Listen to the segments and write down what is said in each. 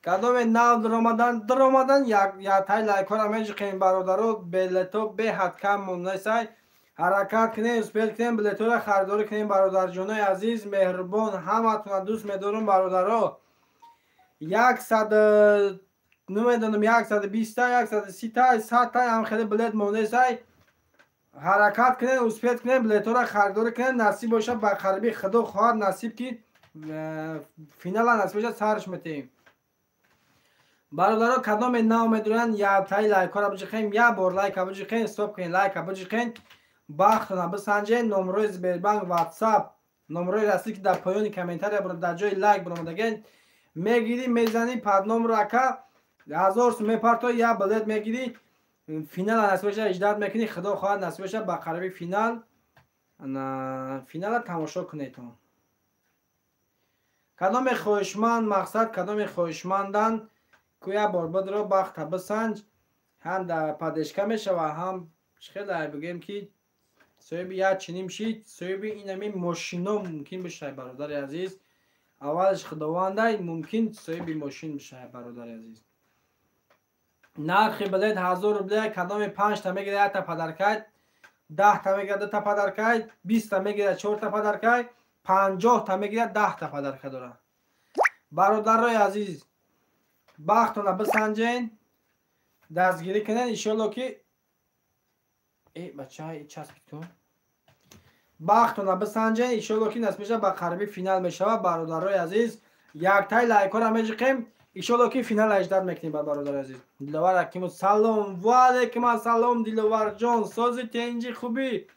Кадоме нав даромадан, яктай лайкҳоро меҷиқем, бародаро. Билето беҳад кам монесай, ҳаракат кунем, успеть кунем, билетҳоро харидорӣ кунем. Бародарҷонои азиз, меҳрубон, ҳаматона дӯст медорум, бародаро. 100, намедонам, 120-та, 130-та, 100-та ҳам хеле билет монесай. Ҳаракат кунем, успеть кунем, билетҳоро харидорӣ кунем. Насиб боша, ба қариби, худо хоҳад, насиб ки финала насиб боша, сарш метиҳем, бародаро. Кадоме нав медоранд, яктаи лайкҳоро биҷиқем, як бор лайка биҷиқем, стоп кунем, лайка биҷиқем, бахтона бисанҷем. Номрои Сбербанк, Ватсап, номрои расӣ, ки дар поёни комментария, дар ҷои лайк биромадаген, мегирӣ, мезанӣ под номро, ака, 1000 сум мепартои, як билет мегирӣ, финала насиб боша, ждать мекунӣ. Худо хоҳад, насиб боша, ба қариби финала тамошо кунедтон. Кадоме хоҳишманд, мақсад, кадоме хоҳишманданд ку, як бор бидро, бахта бисанҷ, ҳам дар поддержка мешава, ҳам хеле бигӯем, ки соҳиби як чиним шид, соҳиби инами мошино мумкин бишавад. Бародари азиз, аввалаш худовандай, мумкин соҳиби мошин бишавад. Бародари азиз, нархи билет 1000 рубля. Кадоме панҷта мегирад, якта подаркай, 10-та мегирад, дута подаркай, 20-та мегирад, чорта подаркай, 50-та мегирад, 10-та подарка дорад. Бародарои азиз, бахтона бисанҷен, дастгирӣ кунед, иншолло ки э бача, часпид кун. Бахтона бисанҷен, иншолло ки насиб мешавад, ба қариби финал мешавад. Бародарои азиз, яктай лайкҳоро меҷиқем, иншолло ки финал ждать мекунем. Ба бародари азиз Диловар Акимов салом. Ва алейкум ассалом, Диловарҷон, сози, тенҷи, хубӣ,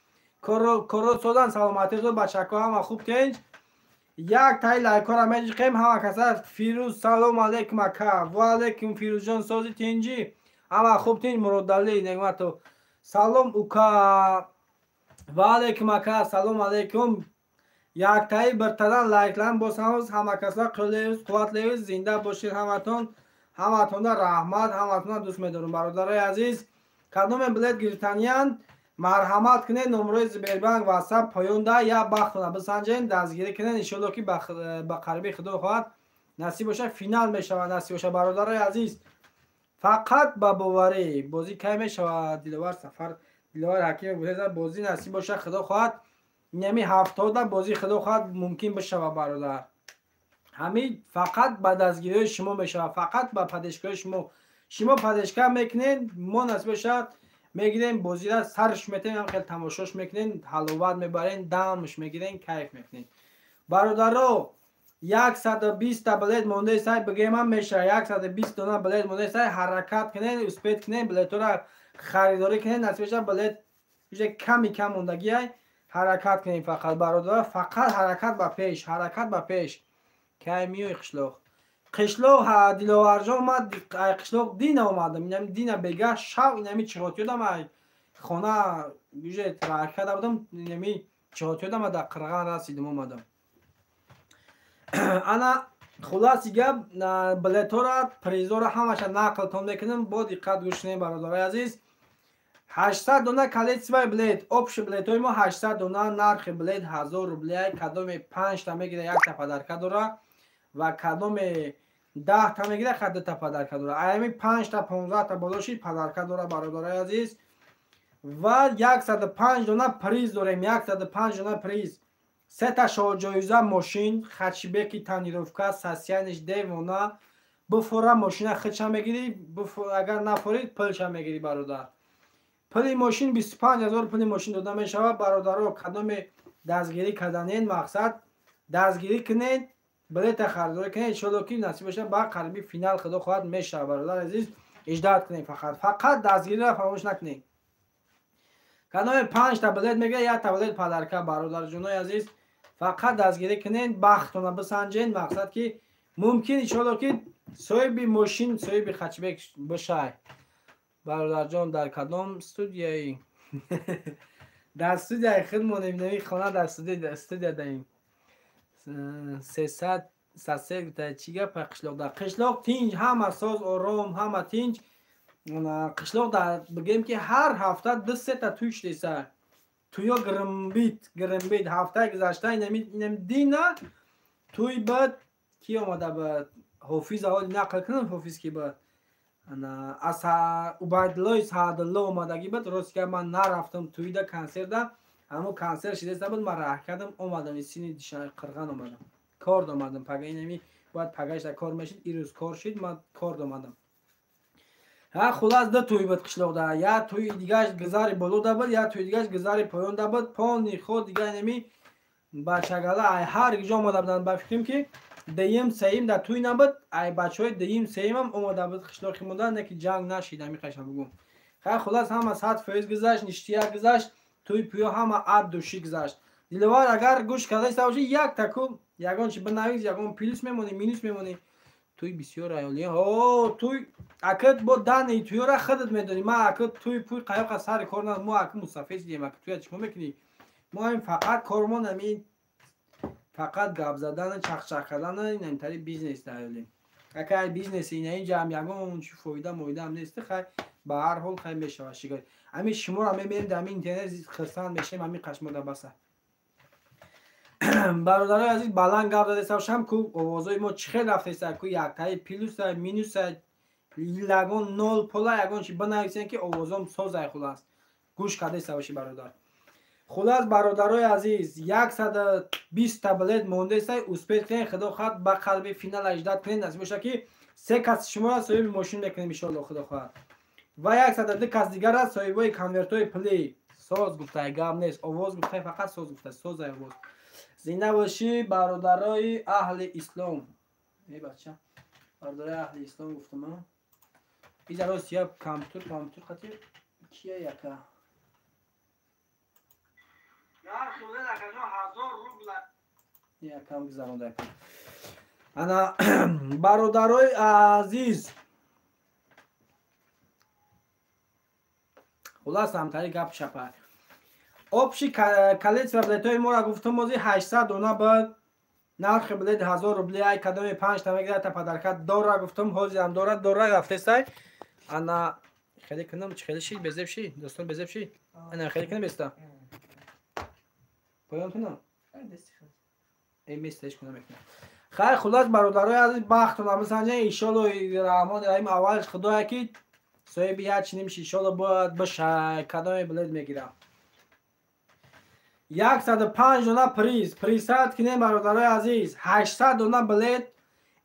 коро содан, саломатӣ, бачако ҳама хуб, тенҷ. Як тай лайкҳоро меҷиқем, ҳама каса. Фирӯз, салом алейкум, ака. Ва алейкум, Фирӯзҷон, сози, тинҷӣ, ҳама хуб, тинҷ. Муродалӣ Негматов, салом, ука. Ва алейкум, ака, салом алейкум. Яктаи биртадан лайклан босамоз. Ҳама каса қӯлевиз, қувватлевиз, зинда бошед ҳаматон. Ҳаматонда раҳмат, ҳаматона дӯст медорум. Бародарои азиз, кадоме билет гирифтаниянд, марҳамат кунед. Номрои Сбербанк, Ватсап поёнда. Як бахтона бисанҷен, дастгирӣ кунед, иншолло ки ба қариби, худо хоҳад, насиб бошад, финал мешавад, насиб бошад. Бародарои азиз, фақат ба боварӣ. Бозӣ кай мешавад, Диловар Сафар? Диловар Ҳакимов, бозӣ насиб бошад, худо хоҳад, инами ҳафтода бозӣ, худо хоҳад, мумкин бишавад, бародар. Ҳамин фақат ба дастгириҳои шумо мешавад, фақат ба поддержкаҳои шумо. Шумо поддержка мекунед, мо, насиб бошад, мегирем, бозира сарш метем, ҳам хел тамошош мекунем, ҳаловат мебарем, дамш мегирем, кайф мекунем. Бародаро, 120-та билет мондаисай, бигемам мешавад, 120 дона билет мондаисай. Ҳаракат кунед, успеть кунед, билетҳоро харидорӣ кунед. Насиб бошад, билет уже ками кам мондагиай. Ҳаракат кунед фақат, бародаро, фақат ҳаракат ба пеш, ҳаракат ба пеш. Кай миёи қишлоқ? Қишлоқ, Диловарҷон, ман қишлоқ дина омадам, инами дина бегаҳ шав, инами чиғотиёдам, ай хона уже карда будам, инами чиғотиёдам, дар Қирған расидим, омадам. Ана, хулоси гап, билетҳоро, призҳоро ҳамаша нақлтон мекунам, бо диққат гӯш кунед, бародарои азиз. 800 дона количествои билет, общий билетҳои мо 800 дона. Нархи билет 1000 рубля. Кадоме панҷта мегира, якта подарка дора ва кадоме 10-та мегира, ха, дута подарка дора. Аями панҷта, 15-та боло шид, подарка дора, бародарои азиз. Ва 105 дона приз дорем, 105 дона приз. Сета шоҳҷоиза: мошин, хэтчбеки тонировка, состояниеш девона. Буфора, мошина худша мегирӣ, агар нафорид, пулша мегирӣ, бародар. Пули мошин 25 000, пули мошин дода мешавад. Бародаро, кадоме дастгирӣ карданен, мақсад, дастгирӣ кунед, билета харидорӣ кунед. Иншолло ки насиб бошад, ба қариби финал, худо хоҳад, мешавад. Бародар азиз, ждать кунед, фақат, фақат дастгириро фаромӯш накунед. Кадоме панҷта билет мегирад, якта билет подарка. Бародарҷонои азиз, фақат дастгирӣ кунед, бахтона бисанҷед, мақсад, ки мумкин, иншолло ки соҳиби мошин, соҳиби хэтчбек бишай. Бародарҷон, дар кадом студияи? Дар студияи худмонем, нави хона, дар студия даем. Сесад сасе чӣ гапа? Қишлоқ, дар қишлоқ тинҷ, ҳама соз, ором, ҳама тинҷ. Қишлоқ дар бигӯем, ки ҳар ҳафта ду сета туй шудеса, туё гирмбит, гирмбит. Ҳафтаи гузашта, инами дина туй буд. Ки омада буд? Ҳофиз аввал нақл кунам, ҳофиз ки буд, аз Убайдуллои Саадулло омадагӣ буд. Рост гап, ман нарафтам тӯйда, консерта. Ҳамон консерт шидаста буд, ман раҳ кардам, омадам сини Қирған омадам, кор омадам. Пага инами бояд пагашда кор мешид, ирӯз кор шид, ман кор омадам. Ҳа, хулас, ду тӯй буд қишлоқда, як тӯи дигаш гузари болода буд, як тӯи дигаш гузари поёнда буд. Пони худ дига инами бачагала ай ҳар ҷо омада буданд. Ба фикрам ки дуюм сеюм дар тӯй набуд, ай бачаҳои дуюм сеюмам омада буд қишлоқи монда, не ки ҷанг нашид, ами қаша бугум. Хай, хулас, ҳама 100% гузашт, ништияк гузашт, тӯй пӯё ҳама ад душӣ гузашт. Диловар, агар гӯш кардаиста бошӣ, як таку ягон чи бинавис, ягон плюс мемонӣ, минус мемонӣ. Тӯй бисёр аёли. Ҳо, тӯй акат бо дани тӯёра худат медонӣ. Ман ака тӯй пӯй қаёқа сари кор на, мо ака мусафед шидем, ака тӯя чӣ мекунӣ? Мо ҳамин фақат кормон ҳамин фақат гап задан, чақчақ кардан, инамтари бизнес даёлем. Ака ай бизнес ина инҷа ҳам ягон чи фоида моида ҳам нест, хай ба ҳар ҳол хай мешавад шикоят. Ҳамин шуморо мебинем дар ҳамин интернет, хурсанд мешавем, ҳамин қашмода баса. Бародарои азиз, баланд гап задаиста бошам, ку овозҳои мо чӣ хел рафтаиста, ку яктаи плюса, минуса, ягон нол пола, ягон чи бинависем, ки овозом созай. Хулас, гӯш кардаиста бошӣ, бародар. Хулас, бародарои азиз, 120-та билет мондаиста, успеть кунед, худо хоҳад, ба қалби финал аждат кунед. Насиб бошад, ки се кас шуморо соҳиби мошин мекунем, иншоалло, худо хоҳад, ва 102 кас дигарра соҳибои конвертҳои пулӣ. Соз гуфтай, гап нест, овоз гуфтай, фақат соз гуфтай, созай овоз. Зинда бошӣ, бародарои аҳли ислом. Э бача, бародарои аҳли ислом гуфтам, иза рост я компютер қати кия яка якам гузаронда. Ана, бародарои азиз, хулас, ҳамтари гап шапа. Общий количество билетҳои моро гуфтам, бози 800 дона буд. Нархи билет 1000 рубли. Ай кадоми панҷта мегирад, та подарка дора гуфтам, ҳозирам дора, дора рафтестай. Ана хеле кунам, чи хеле шид, безеб шид, достон, безеб шид. Ана хеле кунам, беста поён кунам, э местаиш кунам, мекунам. Хайр, хулас, бародарои азиз, бахтона бисанҷа, иншолло раҳмони раҳим. Аввалш худоя, ки соҳиби як чиним, иншолло бояд бишай. Кадоме билет мегирам? 105 дона приз присад кинем, бародарои азиз, 800 дона билет.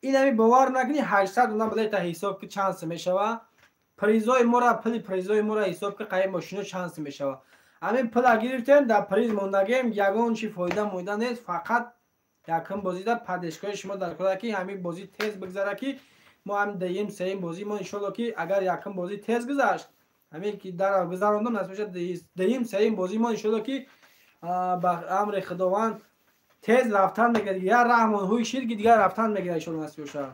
Инами бовар накунӣ, 800 дона билета ҳисоб ки чанд сум мешава. Призои мора, пули призои мора ҳисоб ки, қаи мошино чанд сум мешава. Ҳамин пула гирифтем, дар приз мондагем, ягон чи фоида моида нест. Фақат якум бозида поддержкаи шумо дар кора, ки ҳамин бозӣ тез бигзара, ки мо ҳам дуюм сеюм бозӣ мо иншолло, ки агар якум бозӣ тез гузашт, ҳамин ки дар гузарондам, насиб бошад, дуюм сеюм бозӣ мо иншолло, ки ба амри худованд тез рафтан мегирад. Я раҳмон ҳуи шид, ки дигар рафтан мегирад, иншолло, насиб бошад.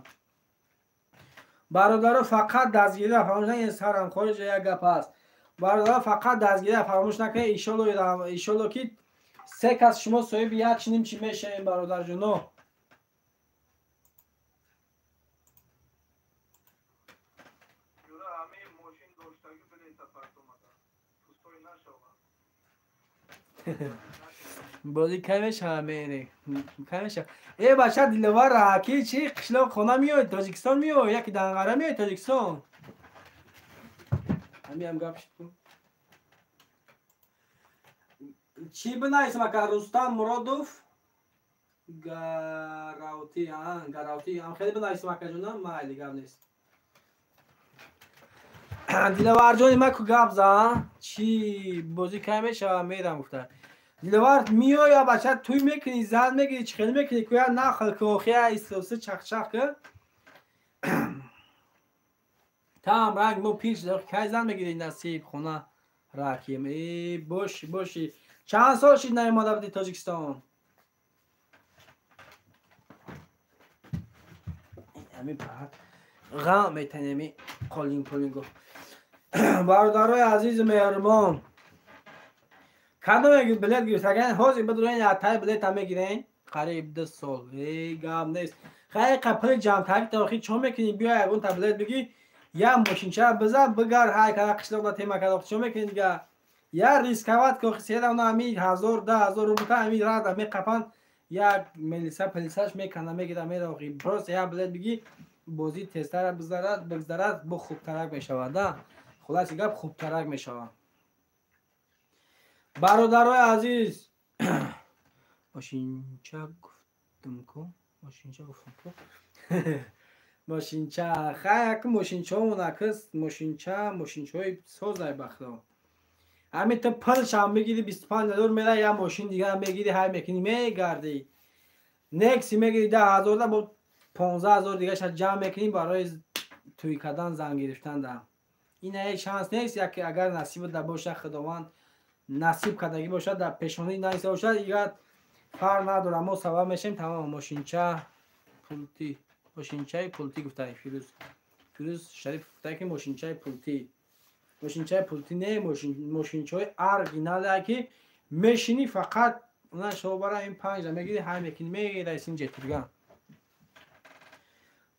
Бародаро, фақат дастгирира фаромӯш накунед. Сарам хориҷа як гап аст, бародаро, фақат дастгирира фаромӯш накунед. Иншолло, ки се кас шумо соҳиби як чиним чи мешавем, бародарҷоно. Юра, ҳамин мошин доштагӣ билета партомада. Пустой нашава. Бозӣ кай мешава, мере кай мешава? Э бача Диловар, ки чи қишлоқ хона меояд, Тоҷикистон меояд, яки Данғара меояд Тоҷикистон? Ҳамиам гап шуд. Чӣ бинависам, ака? Рустам Муродов Гараутӣ, Гараутӣ ам хеле бинависам, акаҷонам, майли, гап нест. Диловарҷони ма ку гап зан, чӣ бозӣ кай мешава, мерам гуфта. Диловар, меоя, бача, тӯй мекунӣ, зан мегирӣ, чӣ хеле мекунӣ, куя нақл ку, охия истоси чақчақ ку. Там ранг мо пир шуда, кай зан мегирӣ, насиб, хона раким. Э, боши, боши. Чанд сол шид наомада будӣ Тоҷикистон? Ҳамин ғам метанем, ами қолинг полинго. Бародарои азизу меҳрубон, кадоме билет гирифтаган, ҳозир бидурен, тай билета мегирен. Қариб 2 сол, э гап нест. Хай, пули ҷамъкарди охи чо мекунӣ? Биё, ягон та билет бигӣ, як мошинча биза, бигар, ҳай када қишлоқда тема када, чо мекунӣ дига? Я рисковать ки охи серавна ҳами ҳазор, 10,000 рубл ҳами рада меқапанд, як мелиса пелисаш мекана, мегира, мера. Охи просто як билет бигӣ. бозӣ тезтар бигзарад, бо хубтарак мешавад. Хулоси гап, хубтарак мешавад. Бародарои азиз, мошинча гуфтам ку, мошинча гуфтам ку, мошинча хай, аку мошинчаомон акс мошинча, мошинчаҳои созай бахто. Ҳамин ту пулшам мегири, 25 000 мера, як мошин дигар мегири, ҳай мекунӣ, мегардӣ. Некси мегири 10 000-да, бо 15 000 дигаша ҷамъ мекунӣ барои тӯй кардан, зан гирифтан. Да ина ҳеҷ шанс нест. Яке агар насибат да боша, Худованд насиб кардагӣ бошад, дар пешонӣ наиста бошад, дигар фарқ надорад, мо сабаб мешавем, тамом. Мошинча пултӣ, мошинчаи пултӣ гуфтай Фирӯз, Фирӯз Шариф гуфтай, ки мошинчаи пултӣ. Мошинчаи пултӣ не, мошинчаҳои оригинале, ки мешинӣ, фақат она шобара ин панҷа мегири, ҳай мекунӣ, мерасин ҷетирган.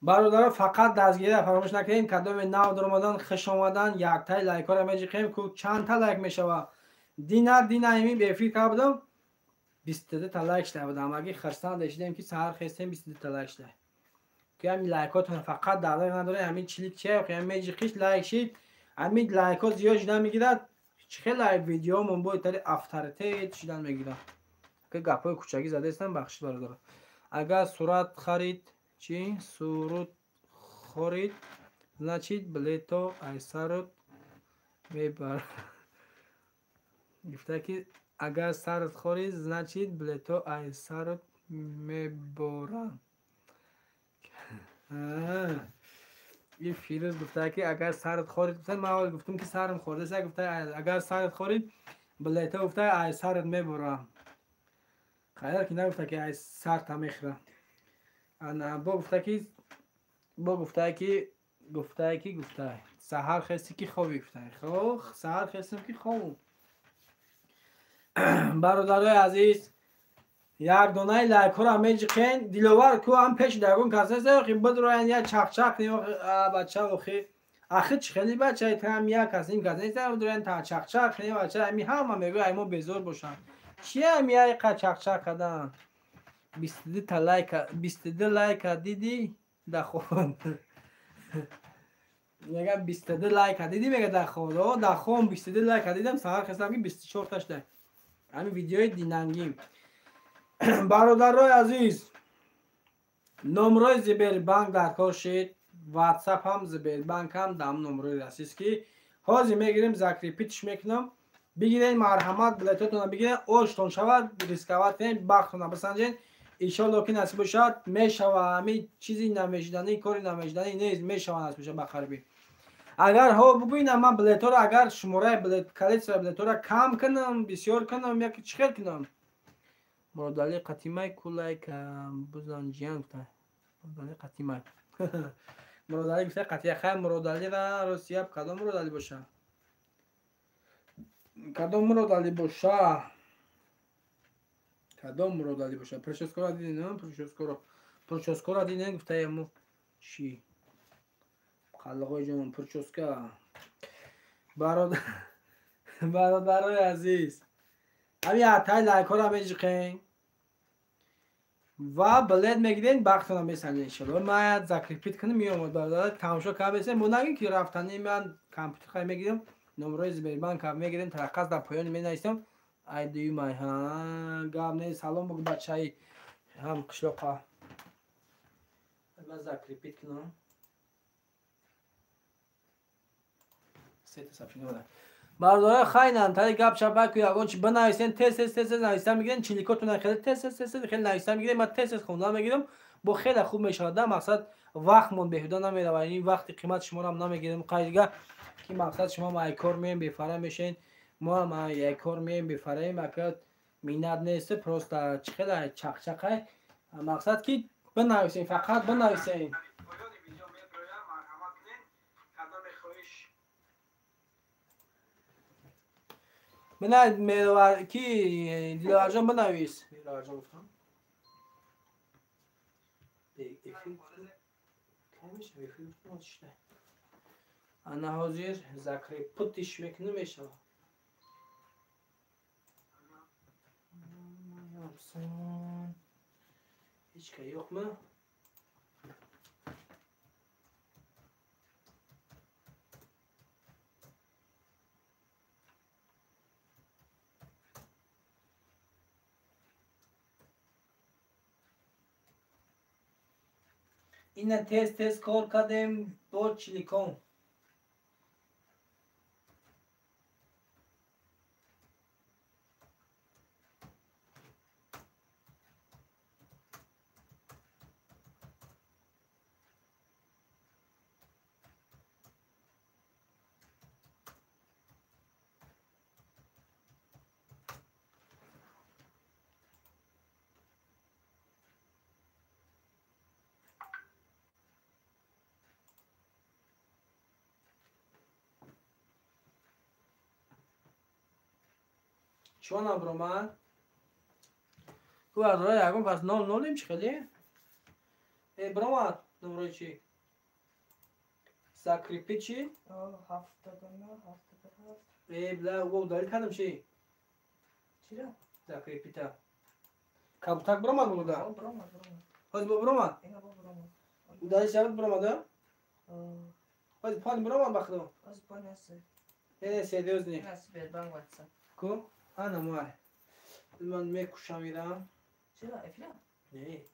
Бародаро, фақат дастгирия фаромӯш накунем. Кадоме нав даромадан, хуш омадан. Яктаи лайкҳоро меҷиқем ку, чандта лайк мешава? Дина дина ими эфир карда будам, 22-та лайк шуда буд. Ҳамагӣ хирсанд шидем, ки саҳар хестем, 22-та лайк шуда. Ки ҳамин лайкҳотон фақат давлат надорем, ҳамин чили че меҷиқиш, лайк шид, ҳамин лайкҳо зиёд шудан мегирад. Чӣ хеле видеомон бо тари авторитет шудан мегирад. Ки гапҳои кӯчагӣ задаистам, бахшид, бародаро. Агар сурат харид, чӣ суруд хорид, значит, билето айсарут мебар. Гуфта, ки агар сарат хорид, значит, билето айсарут меборанд. Ин Фирӯз гуфта, ки агар сарат хорид, гуфта, ман ҳол гуфтам, ки сарам хордаст. Гуфта, агар сарат хорид, билето, гуфта, ай сарат меборам. Хайр, ки нагуфта, ки ай сарта мехӯра. Ана бо гуфта, ки бо гуфта, ки гуфта, ки гуфта, саҳар хести, ки хоби, гуфта. Хоб, саҳар хестам, ки хобум. Бародарои азиз, як донаи лайкҳоро меҷиқен. Диловар ку ҳам пеши дагон кас нест, охи бидроян, як чақчақ, бача, охи ахи чӣ хели бачаи там, як кас ин кас нест, бидроян, та чақчақ, бача, ами ҳама мегӯяд, ай мо безор бошанд. Чи ами айқа чақчақ кардан? 22-та лайка, 22 лайка дидӣ дар хоб? Мега, 22 лайка дидӣ, мега, дар хоб. Дар хоб 22 лайка дидам, саҳар хестам, ки 24-та шуда ҳамин видеои динангим. Бародарои азиз, номрои Сбербанк дар кор шид, Ватсап ҳам, Сбербанк ҳам дар номрои расист, ки ҳозир мегирем, закрепить ш мекунам. Бигирен, марҳамат, билетотонро бигирен, оштон шавад, рисковать кунед, бахтона бисанҷен. Иншолло, ки насиб бошад, мешава. Ҳамин чизи намешиданӣ, кори намешиданӣ нест, мешава, насиб бошад, ба қарибӣ. Агар ҳо бигӯинам, ман билетҳоро, агар шумораи билет, количество билетҳоро кам кунам, бисёр кунам, яки чӣ хел кунам? Муродалӣ қатимай кулайка бузанҷиян гуфта. Муродалӣ қатимай, Муродалӣ гуфта, қатия. Хай, Муродалира ростияб, кадом Муродалӣ боша, кадом Муродалӣ боша, кадом Муродалӣ боша? Прическа ро дидем, прическа ро, прическа ро дидем, гуфтаему чӣ? Қаллоқои ҷон, прическа. Бародарои азиз, ҳамин ҳаттай лайкҳоро меҷиқен ва билет мегирен, бахтона месанҷен, иншолло. Ман закрепить кунам, меомад, бародар, тамошо карда бесем. Мо нагин, ки рафтани ман компютер хай мегирем, номрои Сбербанк мегирем, тараққас дар поёни менависам. Ай дуюмай, ҳа, гап не. Салом бугу бачаи ҳам қишлоқа. Ман закрепить кунам. Сета сообщение. Бародарои, хайнан тари гап чапаку, ягон чи бинависен, тез тез тез тез нависта мегирем. Чиликотона хеле тез тез тез хеле нависта мегирем, ман тез тез хонда мегирам, бо хеле хуб мешавад. Да мақсад, вақтмон беҳуда намеравад, ин вақти қимати шуморо намегирем. Қайдига ки мақсад, шумо айкор меем, бефара мешен, мо ҳам айкор меем, бефараем. Ака, миннат нест, просто чӣ хеле чақчақай. Мақсад, ки бинависем, фақат бинависем. Поёни видео медроям, марҳамат кунед, кадоме хоҳиш. Бина, меловар ки, Диловарҷон, бинавис. Меловарҷон гуфтам. Эфир кай мешава? Эфир гуфтам, шида. Ана ҳозир закрепить ш мекунам, мешава. Ҳеч ка yo'qmi? Ина тез тез кор кардем бо чиликон. Чё набромад? Ку аз рои ягон пас нол нолим чи хеле? Э, бромад, номрои чи? Закрепи чи? 79, 77. Э, бла, го удалить кардам чи? Чира? Закрепита. Кабутак бромад буда? О, бромад, бромад. Ҳозир бо бромад? Ина бо бромад. Удалить шавад бромада? Ҳозир пон бромад ба худо? Ҳозир пон ҳаст. Не, не, серьёзно. Ина Сбербанк WhatsApp. Ку? Ана май. Ман мекушам ирам. Чира, эфира? Не.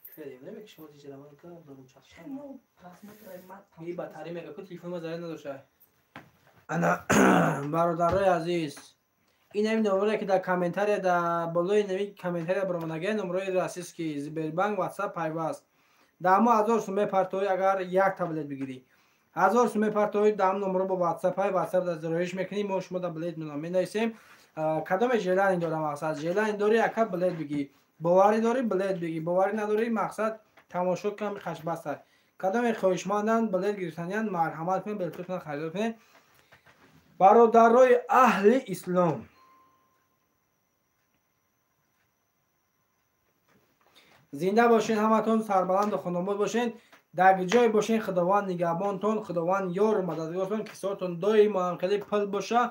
Эфира дем намекушам, ҳозир ҷараван ка дорум чахшам. Ну, просмотры ма Ми батарея мега ку телефон ма заряд надошта. Ана бародарои азиз, ин ҳамин номере ки дар комментария дар болои нави комментария баромадагия номерои российский Сбербанк WhatsApp пайваст. Дар мо 1000 сум мепартоӣ агар як таблет бигирӣ. 1000 сум мепартоӣ дар номеро бо WhatsApp пай WhatsApp дар зироиш мекунӣ, мо шумо дар билет менависем. Кадоме желание дорам мақсад? Желание дорӣ ака билет бигӣ. Боварӣ дорӣ билет бигӣ. Боварӣ надорӣ мақсад тамошо кам хашбаста. Кадоме хоҳишманданд билет гирифтаниянд марҳамат кунед, билетотонро харидор кунед. Бародарои аҳли ислом, зинда бошед ҳаматон, сарбаланду хонобод бошед, дар ҷое бошед Худованд нигаҳбонтон, Худованд ёру мададгортон, кисотон доимо ҳамхеле пул боша,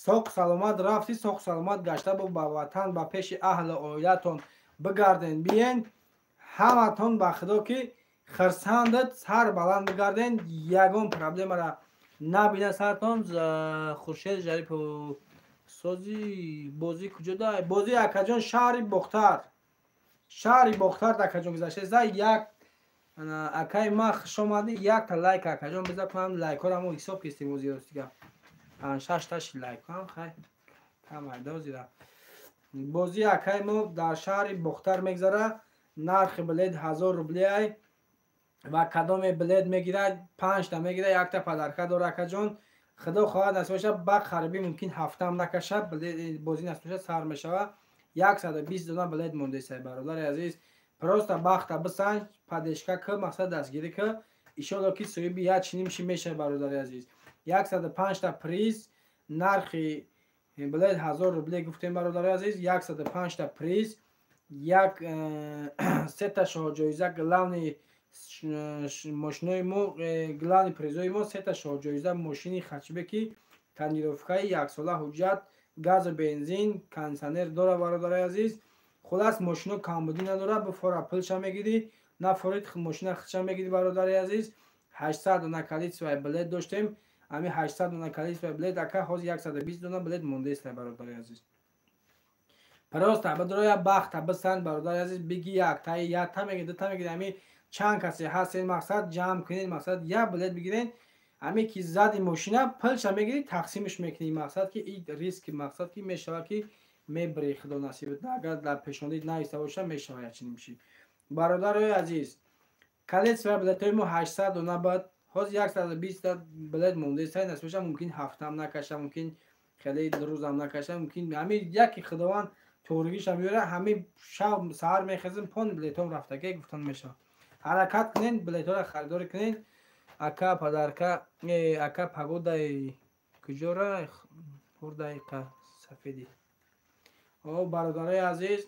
соқ саломат рафти, соқ саломат гашта бо ба ватан, ба пеши аҳлу оилатон бигарден, биен ҳаматон ба Худо ки хирсандат сар баланд бигарден, ягон проблемара набина сартон. Хуршед Жарипов сози бозӣ куҷо да? Бозӣ акаҷон шаҳри Бохтар. Шаҳри Бохтар акаҷон гузашта як акаи ма хуш омадӣ, якта лайк акаҷон биза кунам, лайкҳоро мо ҳисоб кистем озиростига. 5-6 таши лайкҳоам хай кам айда озира. Бозии акаи мо дар шаҳри Бохтар мегзара. Нархи билет 1000 рубле ай ва кадоме билет мегирад 5та мегирад, якта падарка дора акаҷон. Худо хоҳад насиб бошад, ба қарибӣ мумкин ҳафтаам накашад, бозӣ насиб бошад сар мешавад. 120 дона билет мондеста бародари азиз. Просто бахта бисанҷ, падешка ки мақсад дастгирӣ ки иншоалло ки соҳиби як чиним ши мешавад бародари азиз. 105 та приз, нархи билет 1000 рубле гуфтем бародари азиз. 105 та приз, як сета шоҳҷоиза, главный мошинои мо, главный призои мо сета шоҳҷоиза, мошини хачбеки тонировкаи яксола, ҳуҷҷат, газу бензин, кондитсионер дора бародари азиз. Хулас мошино камбудӣ надора, бифора пулша мегирӣ, нафорид мошина хича мегирӣ бародари азиз. 800 дона количествои билет доштем, ҳамин 800 дона количествои билет ака ҳозир 120 дона билет мондааст бародари азиз. Просто бидроя бахта бисанд бародари азиз, биги як та як та мегирӣ, ду та мегирӣ, ҳамин чанд касе ҳастед мақсад ҷамъ кунед, мақсад як билет бигиред, ҳамин ки зади мошина пулша мегирӣ, тақсимш мекунӣ, мақсад ки и риски мақсад ки мешавад ки мебирӣ, худо насибат, агар дар пешондид наиста боша мешавад як чунин чиз. Бародарои азиз, количествои билетҳои мо 800 дона буд, ҳозир 120 билет мондааст, насиб боша мумкин ҳафтаам накаша, мумкин хеле рӯзам накаша, мумкин ҳамин яке Худованд торигиша меёрад, ҳамин шаб саҳар мехезем, пон билетҳом рафтагӣ гуфтан мешавад. Ҳаракат кунед, билетҳоро харидорӣ кунед. Ака падарка, ака погодаи куҷора хурдаи сафедӣ. О бародарои азиз,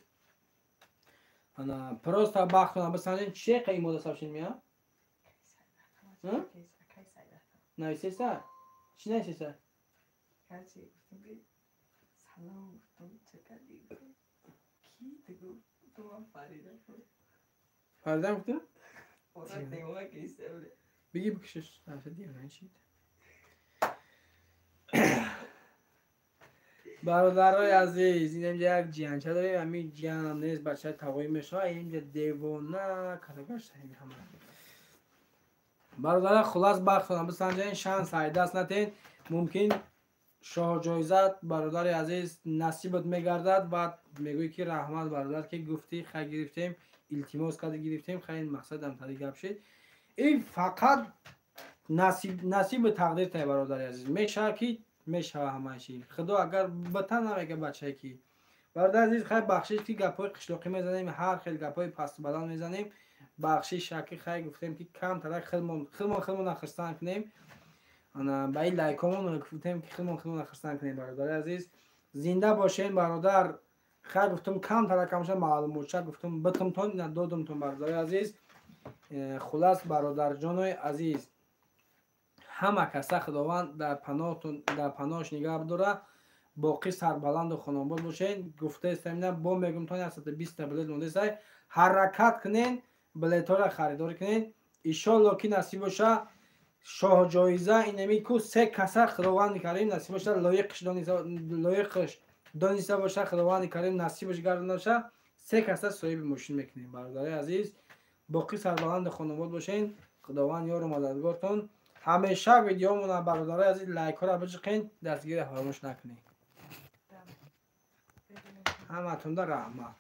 ана просто бахтона бисанҷед, че қа имода сабшин мея? Нависеса? Чӣ нависеса? Фарида гуфтам? Биги бикшиш. Бародарои азиз, инҷа як ҷиянча дорем. Ҳамин ҷиянам нест, бачаи тавоӣ мешавад. Инҷа девона кадагашта ҳама. Бародарон, хулас, бахтона бисанҷен, шанс ай даст натен. Мумкин шоҳҷоизат, бародари азиз, насибат мегардад. Баъд мегӯӣ, ки раҳмат, бародар, ки гуфтӣ, хай, гирифтем, илтимос карди, гирифтем. Хай, ин мақсадам тари гап шид. Ин фақат насиби тақдир тай, бародари азиз. Мешава, ки мешава ҳамаи чи. Худо агар бата намега бачае ки. Бародари азиз, хай, бахшиш, ки гапҳои қишлоқӣ мезанем, ҳар хел гапҳои пасту баланд мезанем. Бахшиш шаки. Хай, гуфтем, ки камтарак худмон хурсанд кунем. Ба ин лайкомон гуфтем, ки худмон хурсанд кунем. Бародари азиз, зинда бошен, бародар. Хай, гуфтум, камтарак камша маълумотча гуфтум, битумтон, ина додумтон, бародари азиз. Хулас, бародарҷонои азиз, ҳама каса Худованд дар паноҳтон, дар паноҳш нигаҳ бидора. Боқӣ сарбаланду хонобод бошен. Гуфтаистам, ина бо мегумтон, 120-та билет мондесай. Ҳаракат кунен, билетҳоро харидорӣ кунен. Иншолло, ки насиб боша, шоҳҷоиза инами ку се каса Худованди Карим насиб боша, лоиқш дониста боша, Худованди Карим насибаш гардона боша, се каса соҳиби мошин мекунем. Бародари азиз, боқӣ сарбаланду хонобод бошен. Худованд ёру мададгортон. Ҳамеша видеомона, бародарои азиз, лайкҳоро биҷиқен, дастгирӣ фаромӯш накунед. Ҳаматонда раҳмат.